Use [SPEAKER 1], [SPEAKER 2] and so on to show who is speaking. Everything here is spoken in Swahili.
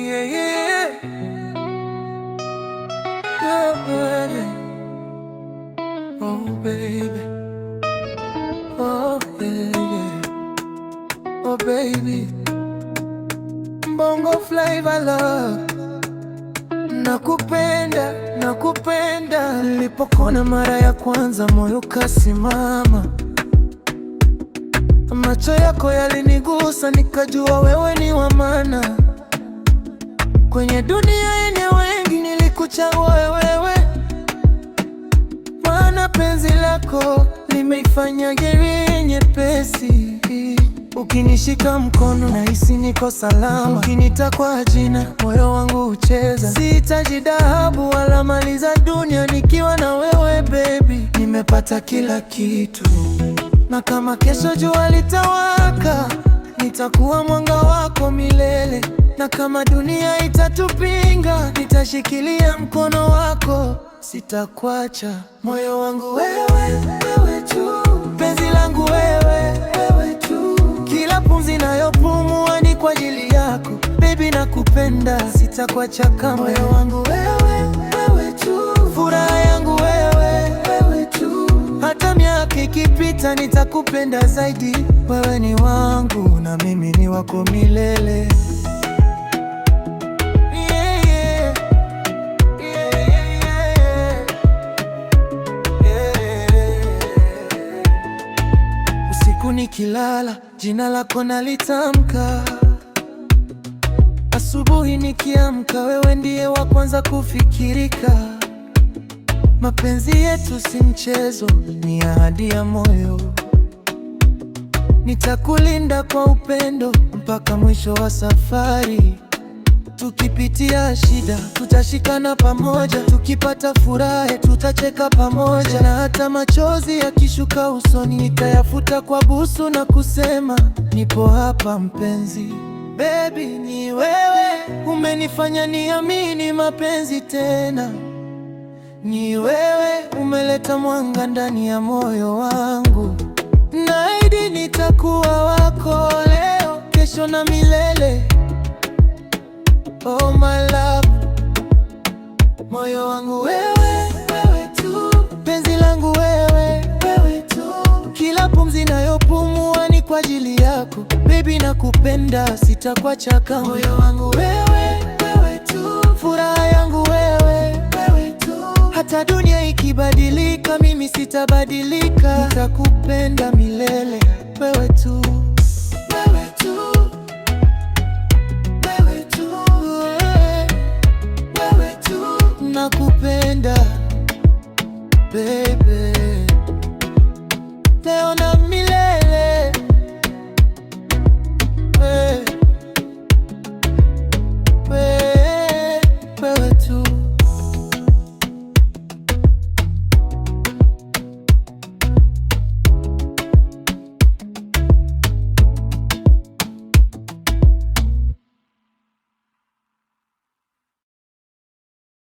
[SPEAKER 1] Yeah. Oh, baby. Oh, baby. Oh, yeah. Oh, baby. Bongo Flava love. Nakupenda, nakupenda. Nilipokuona mara ya kwanza moyo ukasimama. Macho yako yalinigusa nikajua wewe ni wa maana. Kwenye dunia yenye wengi nilikuchagua wewe, maana penzi lako limeifanya geri nyepesi. Ukinishika mkono nahisi niko salama, ukiniita kwa jina moyo wangu hucheza. Sihitaji dhahabu wala mali za dunia, nikiwa na wewe baby, nimepata kila kitu. Na kama kesho jua litawaka, nitakuwa mwanga wako milele. Na kama dunia itatupinga, nitashikilia mkono wako, sitakuacha. Moyo wangu wewe, wewe tu, penzi langu wewe, wewe tu. Kila pumzi nayopumua ni kwa ajili yako baby, nakupenda, sitakuacha kamwe. Moyo wangu wewe, wewe tu, furaha yangu wewe, wewe tu. Hata miaka ikipita nitakupenda zaidi. Wewe ni wangu na mimi ni wako milele. Yeah. Yeah. Yeah. Usiku nikilala, jina lako nalitamka. Asubuhi nikiamka, wewe ndiye wa kwanza kufikirika. Mapenzi yetu si mchezo, ni ahadi ya moyo. Nitakulinda kwa upendo mpaka mwisho wa safari. Tukipitia shida tutashikana pamoja, tukipata furaha tutacheka pamoja, na hata machozi yakishuka usoni nitayafuta kwa busu na kusema nipo hapa mpenzi. Baby, ni wewe umenifanya niamini mapenzi tena. Ni wewe umeleta mwanga ndani ya moyo wangu. Naahidi nitakuwa wako leo, kesho na milele. Oh my love, moyo wangu wewe, wewe tu, penzi langu wewe, wewe tu, kila pumzi nayopumua ni kwa ajili yako baby, nakupenda, sitakuacha kamwe. Moyo wangu wewe, wewe tu, furaha yangu wewe, wewe tu, hata dunia ikibadilika, mimi sitabadilika, nitakupenda milele, wewe tu, wewe tu, wewe tu, wewe tu, nakupenda baby. Leo na